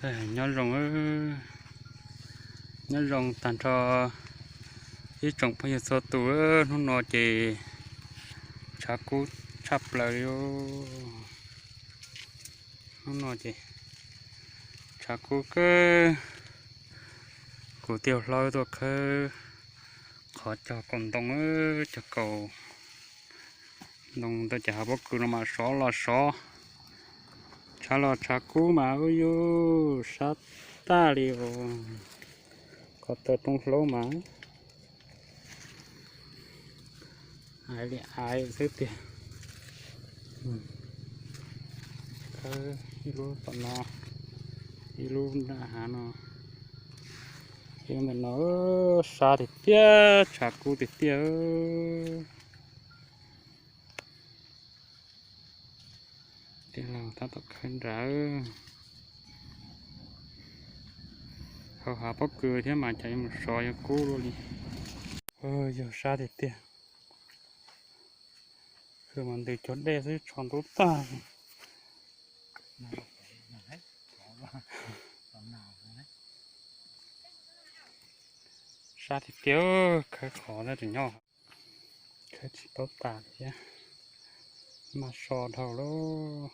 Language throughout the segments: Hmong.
Nyob zoo, nyob zoo tag nrho ib tsoom phooj ywg txhua tus. Hnub no ces tshav kub tshaj plaws li. Hnub no ces tshav kub kawg. Kuv tig hlo tuaj khawb qhov cog kaus ntoo, cog kaus ntoo ntawd ces hav pob kws no mas sov los sov, tshav los tshav kub mas ub yus sab tag li os. Ko taw roob hlaub mas aiv li aiv xwb tiag. Khawb ib lub tom no, ib lub nram hav no, ib lub ntawm no, sab tiag tiag, tshav kub tiag tiag. Tij laug tab tom khawb nrad. Hauv hav pob kws thiab mas cas yuav mus sov yuav kub luaj li. Yog sab tiag tiag. Khawb mas ntws cog dej xwb tsho ntub tag. Sab tiag tiag, khawb qhov ntawd tseem nyob. Khawb tsis paub tas thiab, mas so dhau lawm.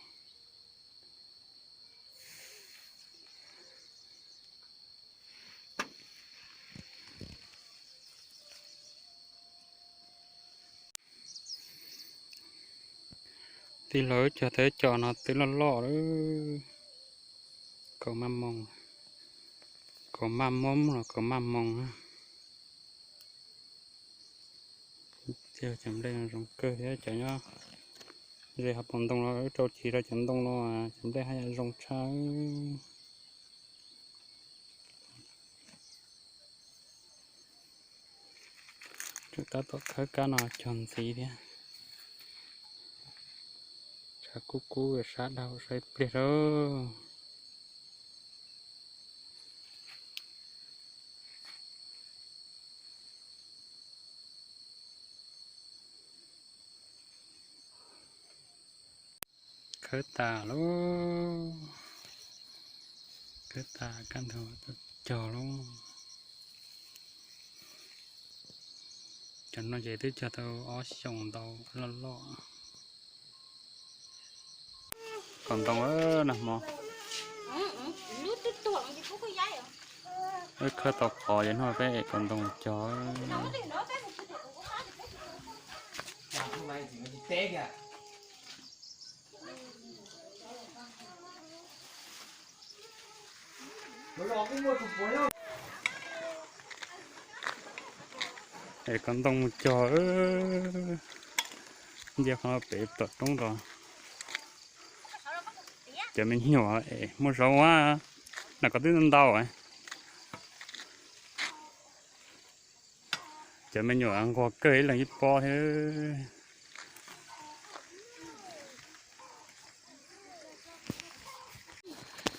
Tij laug cog tau cov no twb loj loj lawm. Kaus maj moos, kaus maj moos los kaus maj moos na. Cov nplej zoo kawg thiab, cov nyob ze hauv paus ntoo no rau chiv rau cov ntoo no, cov nplej haj yam zoo tshaj. Tseem tab tom khawb kab no cog ntxiv thiab. Tshav kub kub sab dhau saib pliag lawm. Khawb tas lawm, khawb tas kab ntug cog lawm. Cov no ces twb cog tau ob xyoos ntau loj loj. Kaus ntoo nag hmo, wb khawb tau qhov ces hnub peb ev kaus ntoo cog. Ev kaus ntoo mus cog, ntsia qhov no pem tom roob los. Cov me nyuam es muaj zov ua, nram ko twb ntau. Cov me nyuam nquag kawg ib leeg ib pob thiab.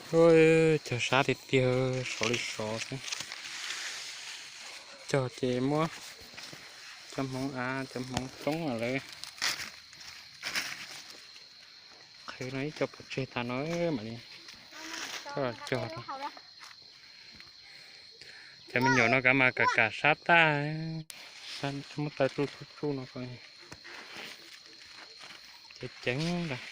Cog sab tiag tiag, sov li sov xwb. Cog ces muab cov hmoov av cov hmoov roob lawm. Qhwv no ib co pov tseg tas no mam li cog. Cov me nyuam no kav mas kam kam sab tag, muab taw tsuj tsuj tsuj no ko. Ceev ceev ntag.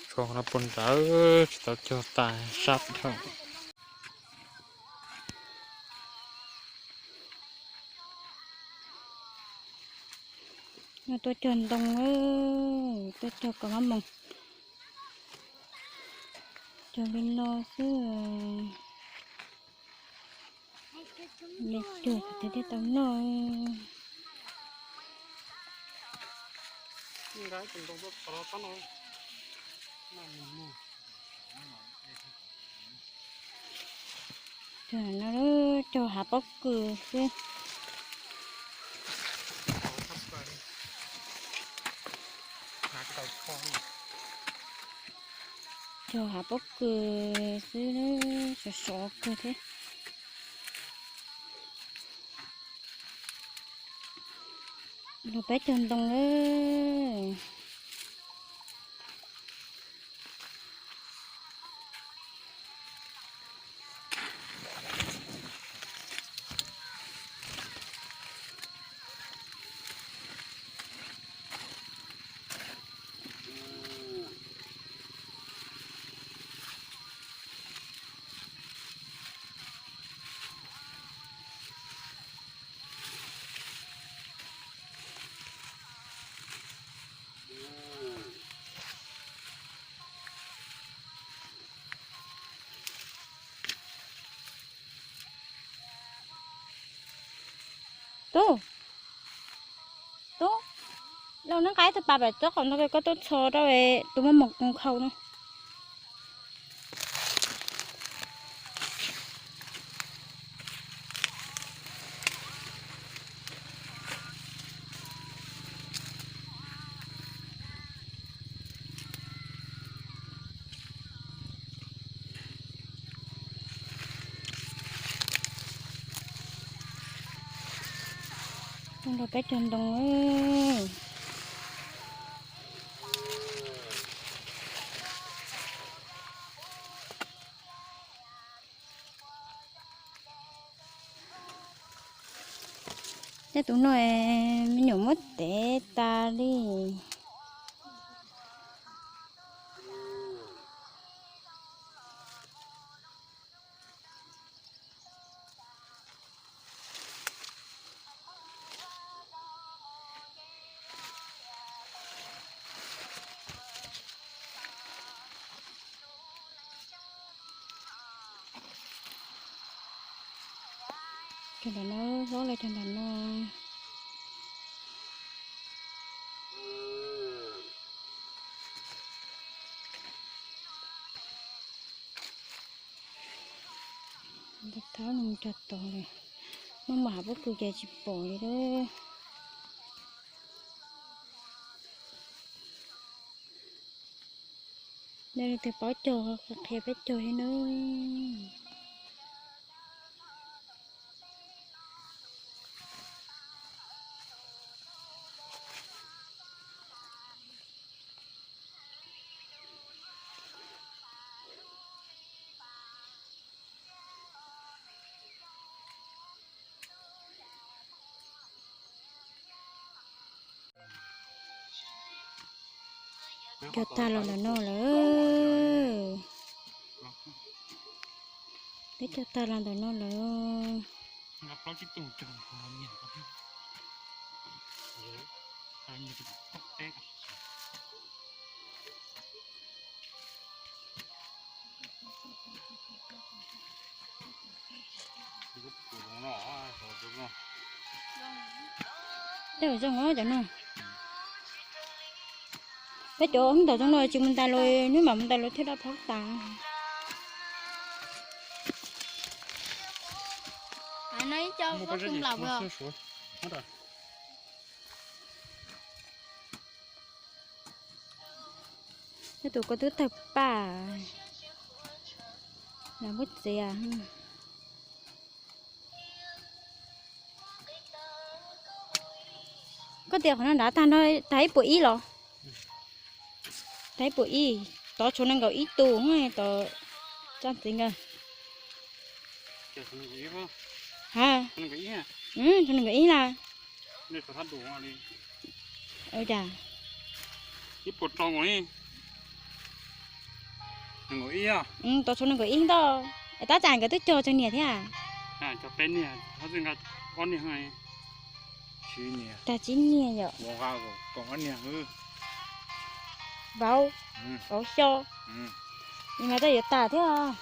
Tshuav qhov no puag nrad tsis tau cog tas sab dhau. No tuaj cog ntoo, tuaj cog kaus maj moos, cog li no xwb. Me tug thiaj tau noj. Cog no cog hav pob kws xwb. Cog hav pob kws xwb, sov sov kawg thiab. Los peb cog ntoo lawm. Tub, tub, lauj, neb nqa ib tug pas pem tsob qaum ntog koj tuaj txhos rau tus muaj mos koos khau no. Nrog peb cog ntoo. Tej tus no me nyuam muab tev tas li. Cog ntawm no, hlob los cog ntawm no. Thab no mus cog tod li, muaj muaj hav pob kws ces tsis pom li lawm. Nej leej twg paub cog qhia peb cog thiab nawb. Cog tag los ntawm no lawm. Peb cog tag los ntawm no lawm. Tej zaum zoo os cov no. Peb cov ntawm zoo no tsis mus ntais los, hnub mam mus ntais los thiaj daj phaub tas. Tej tus ko twb tawg paj, los muab txiav. Koj tias qhov no nrad tag nrho tag ib puas ib los? Tag ib puas ib, tod tshuav nees nkaum ib tug, tod txaj ntxiv nkawd. Ha, tshuav nees nkaum ib las. Cas, tod tshuav nees nkaum ib ntau, es tab cas nkawd twb cog tsawg niam thiab? Tag tsib niag yom. Vauv, vauv xyo. Nim mas tej yuav tas thiab.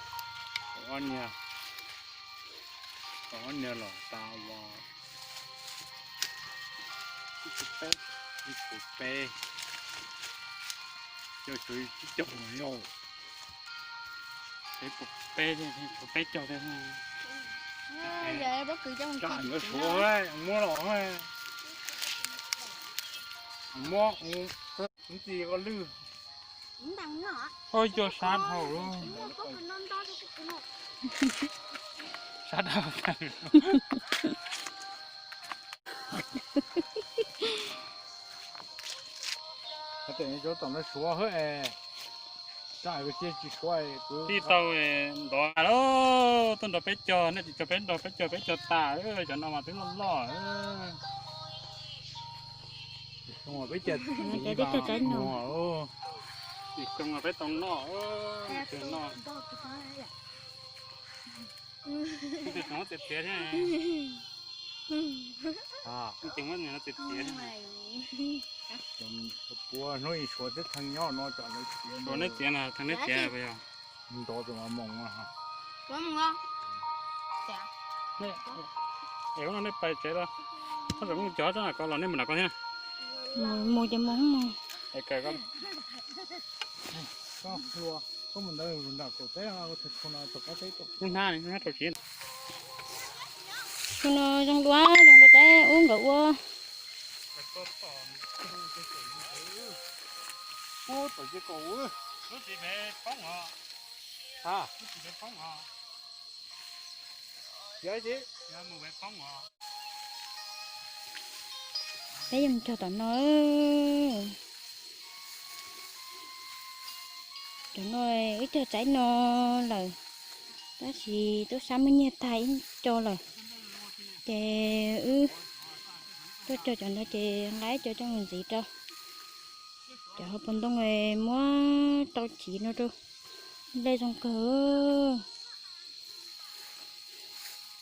Ib puas peb, cog tsib caug yog, peb puas peb, peb caug thiab. Nkawd suav muab los, muab ntxi koj lwj. Oj, cog sab dhau lawm. Sab dhau. Tes cov tom no suav hwb es, tsis suav. Tij tau ntov lawm, tuaj nrog peb cog, nej tsis cog peb nrog peb cog, peb cog tas, cov no mas twb loj loj. Peb cog tsaib no, peb tau noj, noj. Txiav txiav thiab. Txiav txiav thiab. Puas hnub ib suav teb theej nyob no tsam lawv txiav, suav neb txiav na, theej neb txiav puas yog? Ntov tus mas moos. Es hnub no nej pais tsev los? Koj cov mus cov tsob na, koj los nej mus nram koj thiab na. Mus ces mus mus. Lub hnab, lub hnab rau siab. Tus no zoo dua, zoo dua teb ub nkawd ua. Peb yuav mus cog tom no. Cov no wb cog tsaib no lawm, tab sis tub sab muab nyiag tag ib co lawm. Ces wb tuaj cog cov no ces nqa ib co coj mus ntxiv rau. Cov hauv paus ntoo muab rau chiv no rau. Nplej zoo kawg.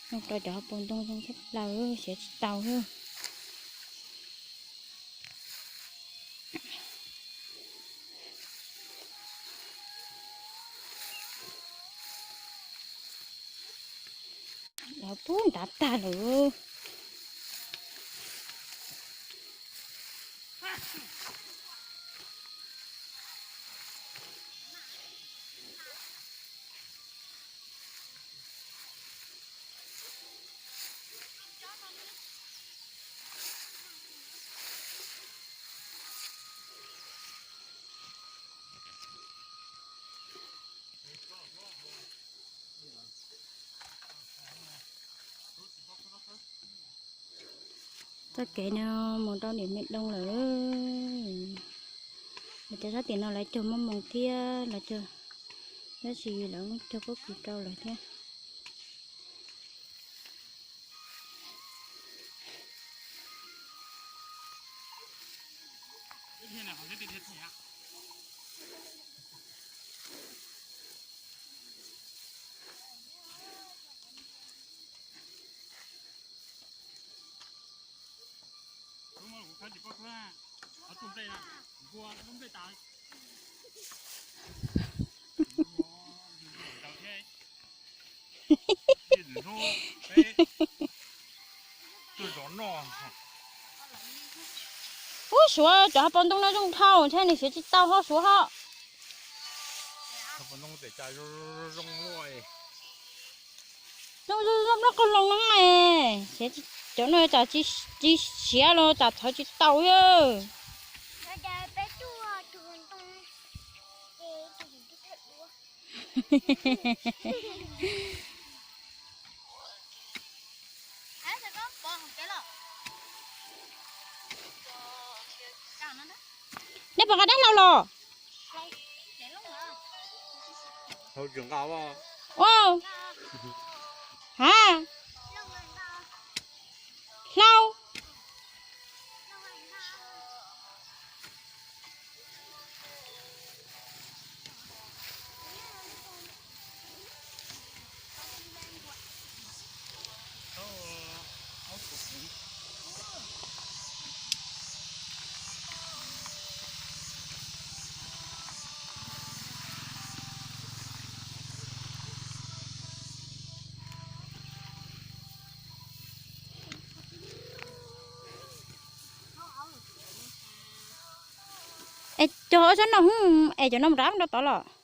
Zoo rau cov hauv paus ntoo zoo tshaj plaws, siav tsis tau li. Lawv pub ntav tag lawm. Txoj kev no mus rau niam me doo lawm. Lawv cov sab tim no lawv cog maj moos thiab lawv cog, tab sis lawv muab cog pob kws rau lawm thiab. Ub, suav cov hauv paus ntoo no zoo dhau thiab nws siav tsis tau ho suav ho. Zoo zoo zoo nplooj qos loos no, siav tsis, cov no tsam tsis siav los tsam txhawv tsis tau thiab. Nej puas nqa dab hlau los? Ha, hlau. Es cog ob sab no, es cov no rov rau tod los?